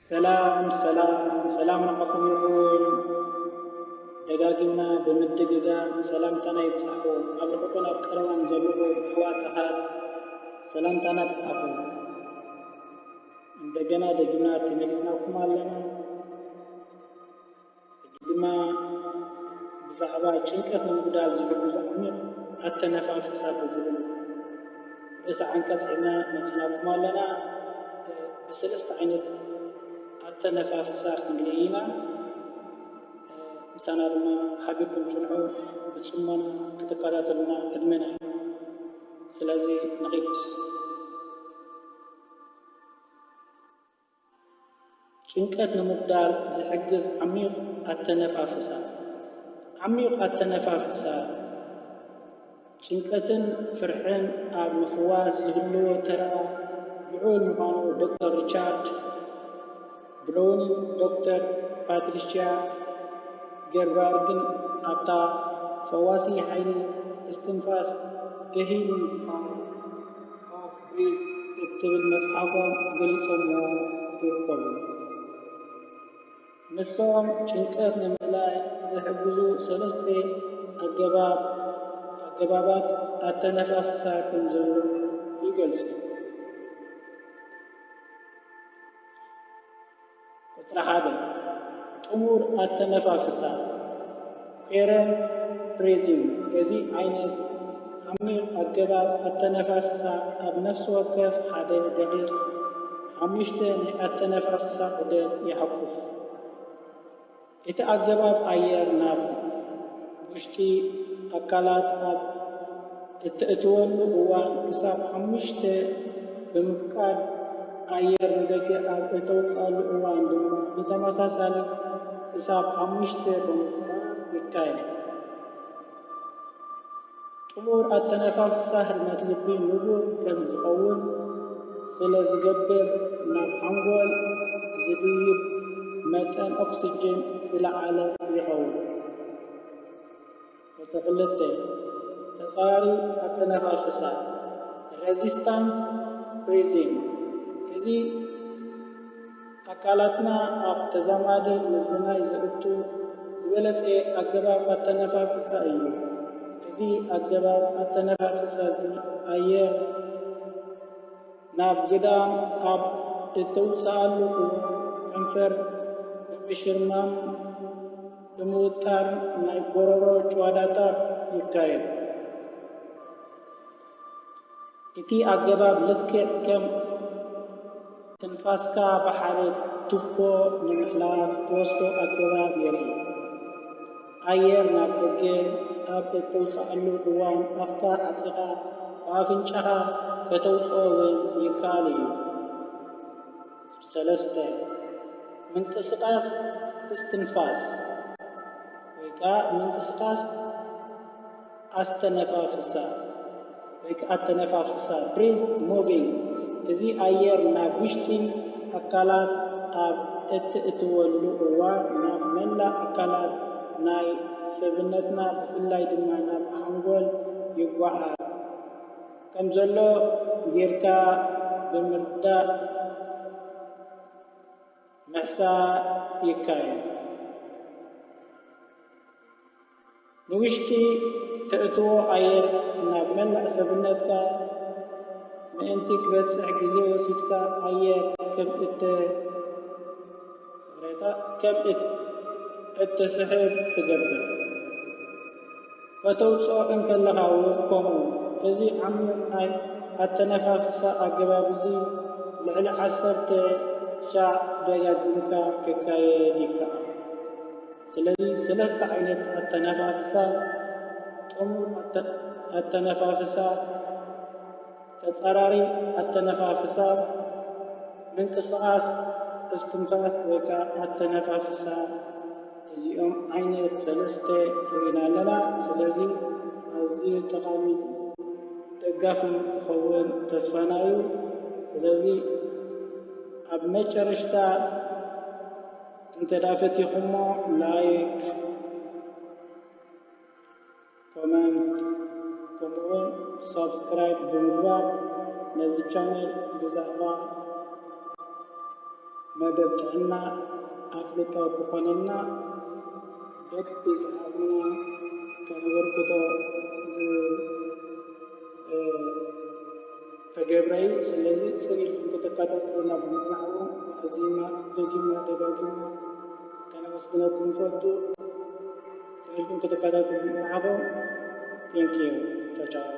ሰላም ሰላም ሰላም ንዓኹም ይኹን። ደጋጊምና ብምድግጋም ሰላምታና ይብጻሕኩም። ኣብ ርሑቕን ኣብ ቀረባን ዘለኹም ኣሕዋት ኣሓት ሰላምታና ይብጻሕኩም። እንደገና ደጊምና ተመሊስናኩም ኣለና። ሕጂ ድማ ብዛዕባ ጭንቀት ንምጉዳል ዝሕግዙ ዓሚቕ ኣተነፋፍሳ ብዝብል ርእሰ ዓንቀጽ ሒዝና መጺናኩም ኣለና። ብሰለስተ ዓይነት ኣተነፋፍሳ ክንርኢ ኢና። ምሳና ድማ ሓቢርኩም ጽንሑ፣ ብጽሞና ክትከታተሉና ዕድመና እዩ። ስለዚ ንኺድ። ጭንቀት ንምጉዳል ዝሕግዝ ዓሚቕ ኣተነፋፍሳ። ዓሚቕ ኣተነፋፍሳ። ጭንቀትን ፍርሕን ኣብ ምፍዋስ ዝህልዎ ተራ ልዑል ምዃኑ ዶክተር ሪቻርድ ብሎውንን ዶክተር ፓትሪሽያ ጌርባርግን ኣብታ ፈዋሲ ሓይሊ እስትንፋስ፣ The Healing Power of Breath እትብል መጽሓፎም ገሊጾምዎ ይርከቡ። ንሶም ጭንቀት ንምእላይ ዝሕግዙ ሰለስተ ኣገባብ ኣገባባት ኣተነፋፍሳ ከም ዘለዉ ይገልጹ። ቁጽሪ ሓደ፣ ጥሙር ኣተነፋፍሳ፣ Coherent Breathing። እዚ ዓይነት ዓሚቕ ኣገባብ ኣተነፋፍሳ ኣብ ነፍሲ ወከፍ ሓደ ደቒቕ ሓሙሽተ ናይ ኣተነፋፍሳ ዑደት ይሓቁፍ። እቲ ኣገባብ ኣየር ናብ ውሽጢ ኣካላት ኣብ እተእትወሉ እዋን ክሳብ ሓሙሽተ ብምፍቃድ፣ ኣየር ንደገ ኣብ እተውጽኣሉ እዋን ድማ ብተመሳሳሊ ክሳብ ሓሙሽተ ብምፍቃድ ይካየድ። ጥሙር ኣተነፋፍሳ ህርመት ልቢ ንቡር ከም ዝኸውን ስለ ዝገብር፣ ናብ ሓንጎል ዝድይብ መጠን ኦክስጅን ዝለዓለ ይኸውን። ቁጽሪ ክልተ፣ ተጻራሪ ኣተነፋፍሳ፣ Resistance Breathing። እዚ ኣካላትና ኣብ ተዛማዲ ምዝናይ ዘእቱ ዝበለጸ ኣገባብ ኣተነፋፍሳ እዩ። እዚ ኣገባብ ኣተነፋፍሳ እዚ ኣየር ናብ ግዳም ኣብ እተውጽኣሉ እዋን ከንፈር ብምሽርማም ብምውጣር ናይ ጎረሮ ጭዋዳታት ይካየድ። እቲ ኣገባብ ልክዕ ከም ትንፋስካ ብሓደ ቱቦ ንምሕላፍ ትወስዶ ኣገባብ የርኢ። ኣየር ናብ ደገ ኣብ እተውጽኣሉ እዋን ኣፍካ ዓጺኻ ብኣፍንጫኻ ከተውጽኦ እውን ይከኣል እዩ። ሰለስተ፣ ምንቅስቓስ እስትንፋስ ወይ ከኣ ምንቅስቓስ ኣስተነፋፍሳ ወይ ከኣ ኣተነፋፍሳ፣ Breath Moving። እዚ ኣየር ናብ ውሽጢ ኣካላት ኣብ እትእትወሉ እዋን ናብ መላእ ኣካላት ናይ ሰብነትና ብፍላይ ድማ ናብ ሓንጎል ይጓዓዝ ከም ዘሎ ጌርካ ብምርዳእ ምሕሳብ ይካየድ። ንውሽጢ ተእትዎ ኣየር ናብ መላእ ሰብነትካ ምእንቲ ክበጽሕ ግዜ ወሲድካ ኣየር ከም እተ ይቕሬታ፣ ከም እት-፣ እትስሕብ ትገብር። ከተውጽኦ እንከለኻ እውን ከምኡ። እዚ ዓሚቕ ናይ ኣተነፋፍሳ ኣገባብ እዚ ልዕሊ ዓሰርተ ሻዕ ደጋጊምካ ክካየድ ይከኣል። ስለዚ ሰለስተ ዓይነት ኣተነፋፍሳ፣ ጥሙር ኣተ-፣ ኣተነፋፍሳ፣ ተጻራሪ ኣተነፋፍሳ፣ ምንቅስቓስ እስትንፋስ ወይ ከኣ ኣተነፋፍሳ፣ እዚኦም ዓይነት ሰለስተ ርኢና ኣለና። ስለዚ ኣዝዩ ጠቓሚ ደጋፊ ክኸውን ተስፋና እዩ። ስለዚ ኣብ መጨረሽታ እንተ ደኣ ፈቲኹሞ ላይክ፣ ኮመንት ከምኡውን ሳብስክራይብ ብምግባር ነዚ ቻነል ብዛዕባ መደብ ጥዕና ኣፍልጦ ክኾነና በቢ ዝዓቕምና ከነበርክቶ ዝ- እ፣ ተገብረ እዩ። ስለዚ ጽን ኢልኩም ከተከታተሉና ብምጽናሕኩም ኣዚና ደጊምና ደጋጊምና ከነመስግነኩም ንፈቱ። ጽን ኢልኩም ከተከታተሉ ብምጽናሕኩም thank you። ቻው ቻው።